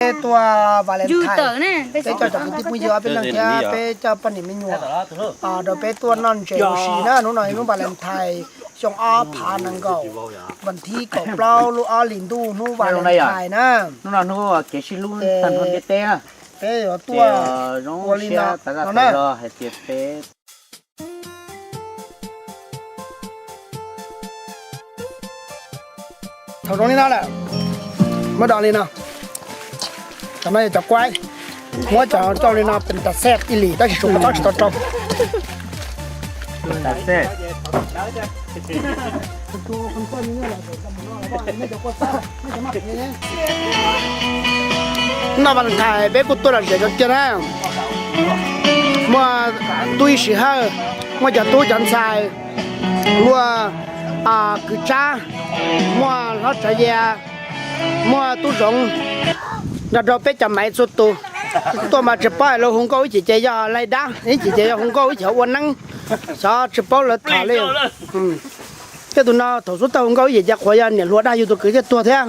Peb tuaj Valentine, peb coj cov kwv tij phooj ywg ob peb leeg thiab peb coj poj niam me nyuam rau peb tuaj noj ntses ua si na. Hnub no hnub Valentine xyoo ob phav nees nkaum, vas thib kaum plaub lub ob hlis ntuj hnub Valentine na. Hnub no hnub kev sib hlub tag nrho ntiaj teb. Peb yuav tuaj ua li no no na. Thaum zoo li no lawm, muab do li no. Cov no yog cov kuaib, muab cov coj li no pes tas xej ib lim tab sis tsum qhov tsob tsis tau rau. Noj Valentine peb kuj tuaj lom zem cov kiag na. Muaj tub Ib Sim Hawj, muaj cov tub cov ntxhais, muaj Kws Tsab, muaj Hlob Tsav Yas, muaj Tub Zoov, nrog rau peb cov maiv txhua tus. Tuaj mas tsis paub lawv hu nkauj ib chim ces yog laig dab, ib chim ces yog hu nkauj ib chim ua neeb, xyov tsis paub lawv tham li. Tej tus no thaum xub thawj hu nkauj ib chim ces qhuav yog niam hluas dag yus tus kwv thiaj tuag thiab.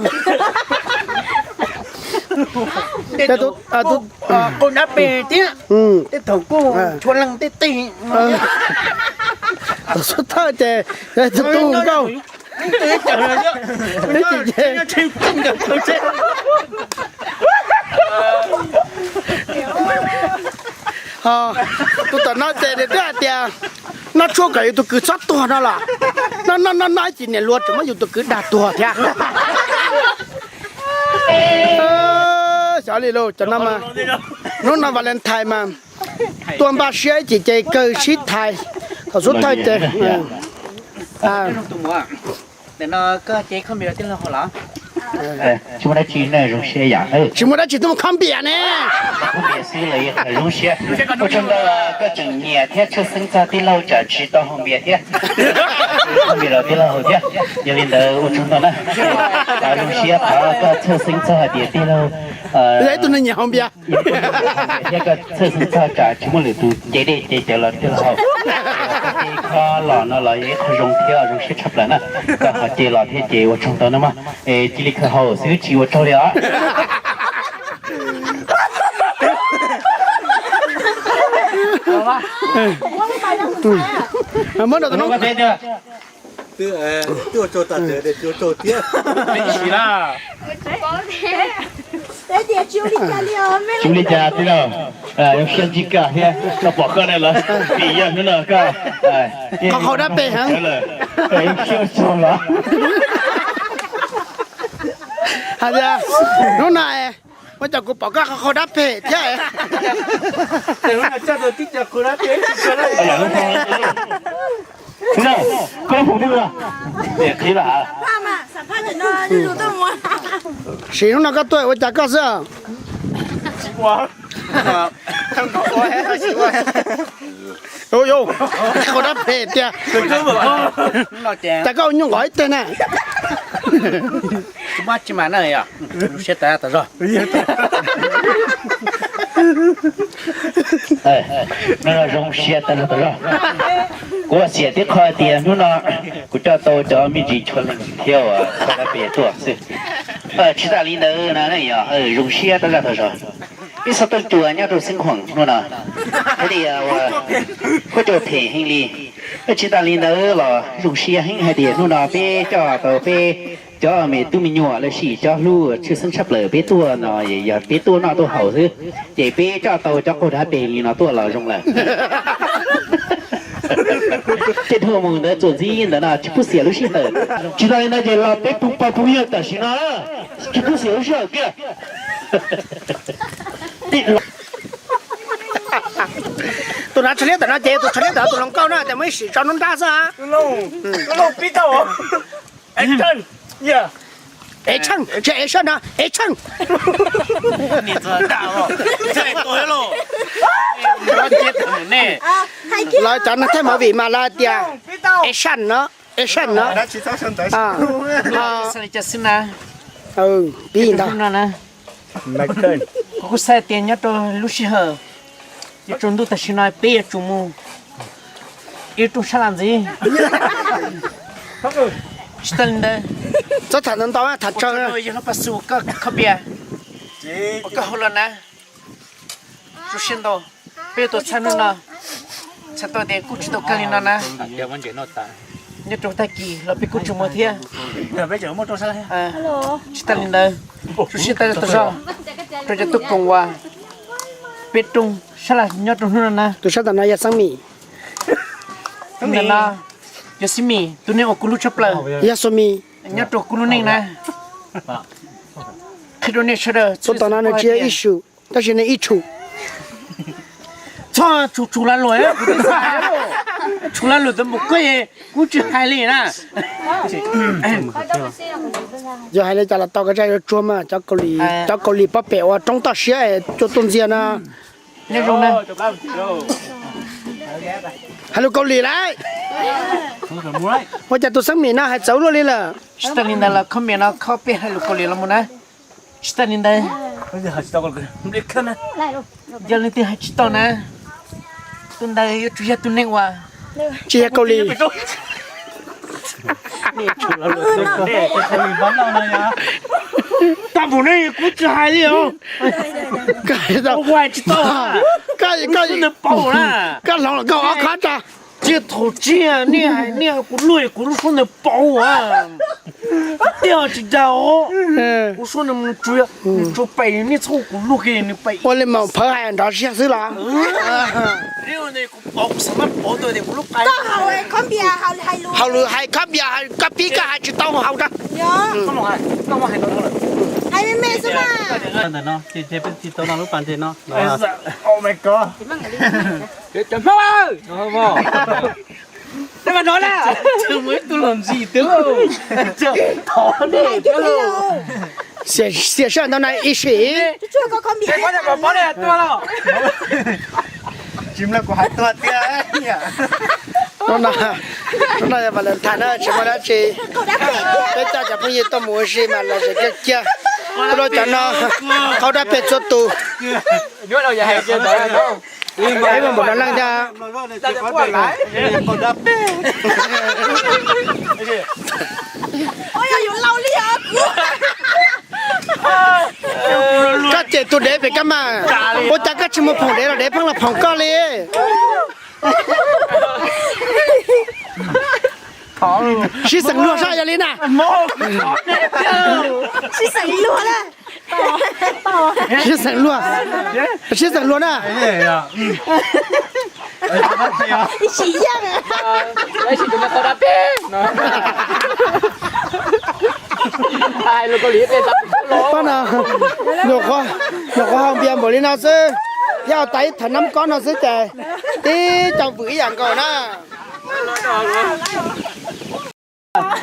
Qau dab pem thiab, tej thaum kuj tshua leej tej tej. Thaum xub thawj ces yog tus tub hu nkauj. Tus tom no ces nws twb hais tias noj tshuaj kom yus tus kwv txhob tuag no los, noj noj noj noj ib chim niam hluas tseem muab yus tus kwv dag tuag thiab. Xyov li lauj, cov no mas, hnub no Valentine mas tuaj npaj siab ib chim ces kawg sib thaiv, thaum xub thawj ces. Tsis muaj dab tsi, zoo siab yam. Tsis muaj dab tsi, tuaj mus khob npias ne. Khob npias xwb los zoo siab. Ua tsaug ntau koj tseem nyiam thiab tshwj xeeb txog tij laug tsam tsis tau haus npias thiab. Khob npias los tij laug haus thiab. Yog li ntawd ua tsaug ntau na. Zoo siab qhov koj tshwj xeeb txog hais tias tij laug, ib tug neeg nyiam haus npias thiab koj tshwj xeeb txog tsam tsis muaj lwm tus nce dej nce cawv los tij laug haus. Koj ces kho los no los yog ib qho zoo thiab zoo siab tshaj plaws na. Koj ho ces los thiab ces ua tsaug ntau na mog. Es cia li khaws haus xwb tsis ua tsaug li os. Muab rau tus no. Twb ua tsaug tas tias tsis ua tsaug thiab. Tsis ua li cas tij laug, zoo siab ntsib koj thiab koj pom koj na los vim yog hnub no koj qhov qhau dab pem heev lawm, zoo siab tshua los. Hais tias hnub no ua cas kuv pom koj qhov qhau dab pem thiab. Koj lub hauv li qhib lawm. Sim hnub no koj tuaj ua cas koj xwb. Qhau dab pem tiag. Cas koj ua nyuj nqov ib teg na. Tsis muaj tsi mas na, zoo siab tas tas zog. Zoo siab tas zog tas zog. Kuv xiam tib qho tias hnub no kuv coj tau cov me ntsis tshua leej thiab uas koj dab pem tuaj xwb. Tsis tas li ntawd na, yog zoo siab tas zog tas zog. Peb xov tooj cua nyob rau Xeev Khuam hnub no, thiab tias uas huab cua phem heev li. Tsis tas li ntawd los zoo siab heev hais tias hnub no peb coj tau peb cov me tub me nyuam lossis cov hlub tshwj xeeb tshaj plaws peb tuaj no, yog peb tuaj noj tuaj haus xwb, ces peb coj tau cov qaug dab pem li no tuaj los zoo lawm. Tej thuam mus ntawd txuas ntxiv ntawd no tsis pub xiam lub sij hawm. Tsis tas li ntawd ces los peb pub pog pub yawg tam sim no, tsis pub xiam lub sij hawm kiag. Tus nav tshav liab tawm no ces tus tshav liab tawm tus hluas nkauj na, ces muaj ib sim tso nruab nrab xwb. Ev Tsheej, tsis Ev Tsheej no, Ev Tsheej. Lawv cov neeg thaij movie mas lawv tias Ev Tsheej no, Ev Tsheej no. Pib ntag. Kuv kuj xav tias nyob rau lub sij hawm yuav tsaus ntuj tam sim no peb yuav tsum mus ib rooj sab laj ntxiv. Tsis tas li ntawd, txhob tham ntau ntau, tham tsawg. Yog lub pas xus koj khob pias. Ua koj hauj lwm na, zoo siab ntau. Peb tuaj txhaj hnub no, txhaj tau tias kuj tsis tau kawg li no na. Nyob rau tag kis los peb kuj tsis muaj thiab. Tsis tas li ntawd, zoo siab tas tau zog rau cov tub koom uas peb rooj sab laj nyob rau hnub no na. Tus sab tom no yog Xeeb Mim. Ntawm no yog Xeeb Mim, tus neeg uas kuv hlub tshaj plaws, yog Xeeb Mim nyob rau kuv lub neej na. Qhia rau nej sawv daws, tus tom no nws tsis yog ib sum, tab sis nws ib tshum. Txhob tshum tshum lag luam, tshum lag luam tau mus koj, kuv tsis hais li na. Yog hais li cas los tau, koj zaj yuav tsuag mas cov Kaus Lim, cov Kaus Lim pob pem uas roob toj siab es cua tuaj ntxiag no. Nyob zoo na. Hais lus Kaus Lim lauj. Ua cas tus Xeeb Mim no hais txawv luaj li lawm? Tsis tas li ntawd los comment no khob peb hais lus Kaus Lim los mus na. Tsis tas li ntawd, yog leej twg hais tsis tau na, tus ntawd yuav tsum yog tus neeg uas tsis yog Kaus Lim. Tag npaum ne kuv tsis hais li os. Hais tsis tau, koj, koj, koj hloov los koj ob qhab tsa. Tsis thaum tsis, nej hais kuv luag kuv lub suab ntawd paum, tiag tsis dag os. Kuv suab ntawd mus tsuas pem, nej txhob kuv luag kiag nws pem. Ua li mas phawv hais nrov siab xwb los? Kuv paum, kuv xav mas paum tau tias kuv lub qai. Hauj lwm hais khob npias, koj pib koj hais tsis tau haus rau. Hais me me xwb mas. Ntawm no ces peb tsis tau no lub pas ntses no. Oh my god. Cov Hmoob, nej mas no na, mus ib tug los ntsis twb lauj. Xiam sij hawm ntau na ib sim. Tsis muaj kuv hais tuag tiag. Hnub no yog Valentine na, tsis muaj dab tsi. Peb coj cov phooj ywg tuaj mus ua si mas los zem kiag kiag. Tuaj rau cov no, qaug dab pem txhua tus. Ib muaj npaum no leej thiab. Koj cem tus dev pem koj mas, ua cas koj tsis mus phoom dev los dev pheej los phoom koj li? Sib xeem luag soj yog li na. Sib xeem luag na. Sib xeem luag na. Ib sim yaj. Nyuam qhuav haus npias npaum li no xwb, thiab ua tas ib thawv nab kob no xwb ces tib co vwm ib yam nkaus na.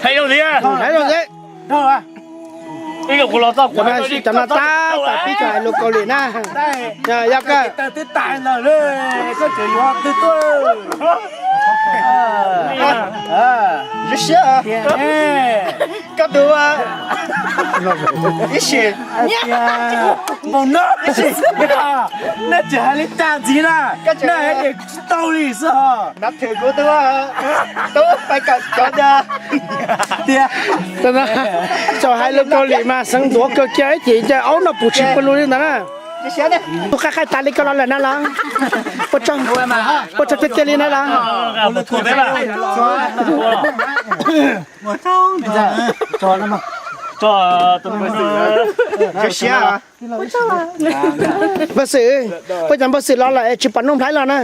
Hais zoo thiab. Hais zoo thiab. Cov no tab tom pib tau hais lus Kaus Lim na. Yog koj. Zoo siab. Koj tus ib sim. Npaum no, nej tsis hais li cas ntxiv na. Tsis tau li xwb os. Nab thwm kuv tub, tub pais kawm cov ntawd. Tiag. Txawm hais lus Kaus Lim mas xeev ntuav kawg kiag ib chim ces aub no pum tsis pw lug li ntawd na. Tus qaij qaij tas li ko los lawm na los. Ua tsaug tiag tiag li na los. Npawg Xwm, ua cas Npawg Xwm los lawm es tsis pom Nuj Nplhaib los na?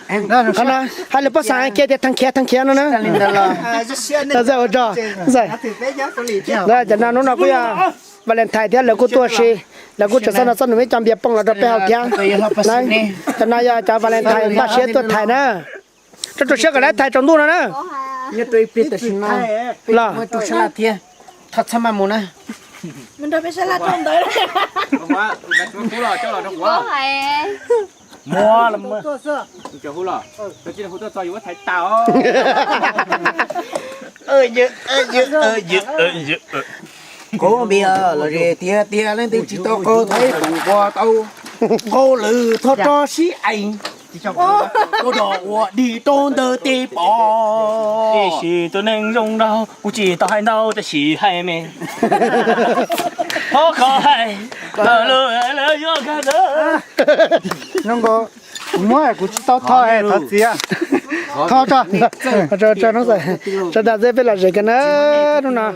Qhov no hais lus Paj Xeem kiag tias theej khiav theej khiav no na. Cov no hnub no kuj yog Valentine thiab lawv kuj tuaj si, lawv kuj tseem xoj no xoj num ib co npias poob los rau peb haus thiab. Cov no yog cov Valentine npaj siab tuaj thais na. Rau rau siab kom lawv thais tsaus ntuj no na. Los. Thov txhob maj mus na. Qauv npias los tiag tiag, leej twg tsis tau qauv thaiv pum npua tau. Qauv lwm thov rov sib ees. Ua dog ua dig rau ntawm tej pom. Tiam sis tus neeg zoo nraug kuv tsis tau hais ntau tab sis hais me. Thov koj hais, lawv yuav nkag ntawd. Kuv muab kuv tsis tau tho, thov txiv. Tho tso, tso, tso dam zeb peb los zem kiag na hnub no.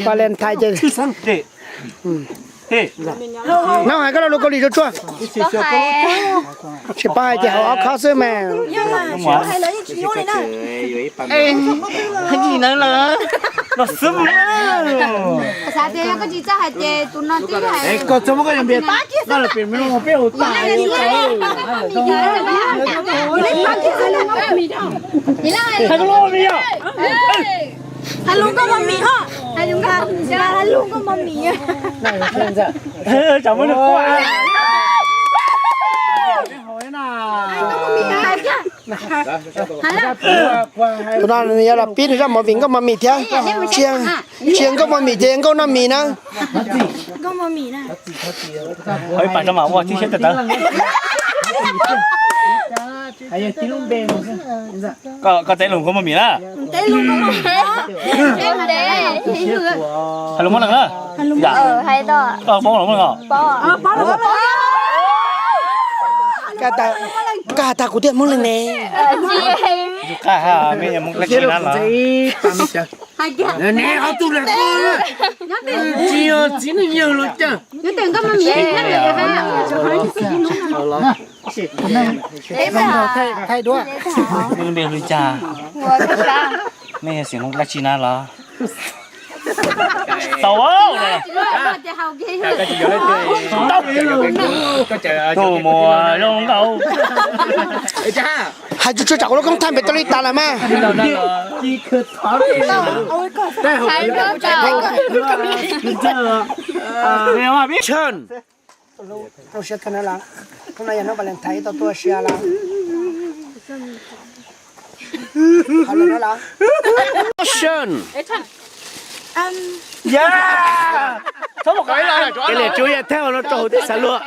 Valentine ces. Nab hais koj lo lus Kaus Lim tsuag tsuag. Tsis paub hais ces haus ob khob xwb mas. Xav tias yog koj tsis txawj hais ces tus no twb hais. Hais lus nkauj mos mis ho. Hais lus nkauj mos mis. Tus no nws yuav los pib nws zaj movie nkauj mos mis thiab. Tsis yog nkauj mos mis ces nkauj noj mis na. Koj teb lus nkauj mos mis na. Hais lus Moob Leeg na. Koj paub lus Moob Leeg os? Koj has tag kuv thiaj Moob Leeg ne. Koj has me nyuam Moob Leeg tsis na los. Tsis yog txiv neej yawg los cas. Nej npe li cas? Nej yog xeem Hmoob dab tsi na los? Tau. Tus muam zoo nkauj. Hais tsuag tsuag tsam kuv lub koob thaij npem tau li tas lawm mas. Tshawj. Zoo siab kawg na los. Hnub no yog hnub Valentine tau tuaj sia los. Tshawj. Ces liam tsuav yam thawj no rau hauv tej xav luag.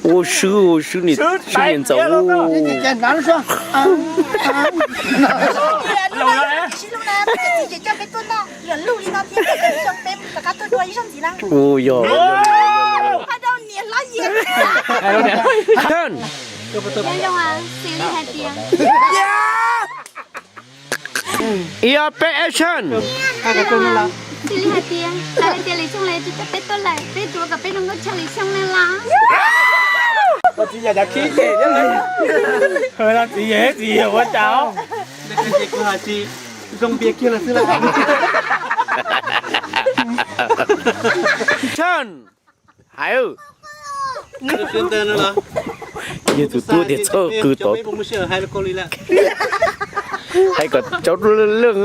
Ua swb, ua swb, swb niam ntxawm. Ua yog. Action. Ib ob peb action. Xws li hais tias, xav hais tias lwm xyoo lawv tsis coj peb tuaj lawm, peb tuav kom peb zoo nkauj tshaj lwm xyoo na los. Txiv yawg, txiv yawg ua cas? Zoo npias kiag lawm xwb lawm. Action. Hais. Yog tus tub tias txhob qw tod. Hais kom tsaus leej.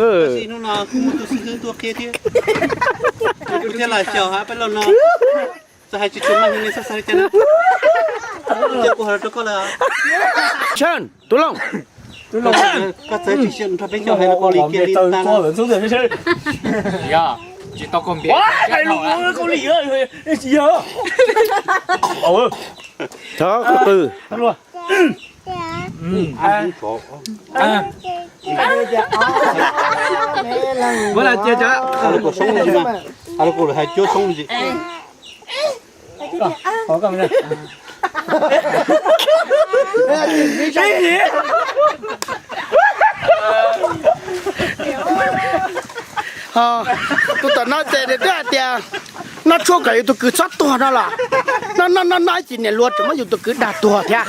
Action, Tub Looj. Tsis tau koj npias. Tsis yog. Txhob qw. Muab cia, hais lus Kaus Soob, hais lus Kaus Soob. Tus tom no ces nws twb hais tias noj tshuaj kom yus tus kwv txhob tuag no los. Noj noj noj noj ib chim niam hluas tseem muab yus tus kwv dag tuag thiab.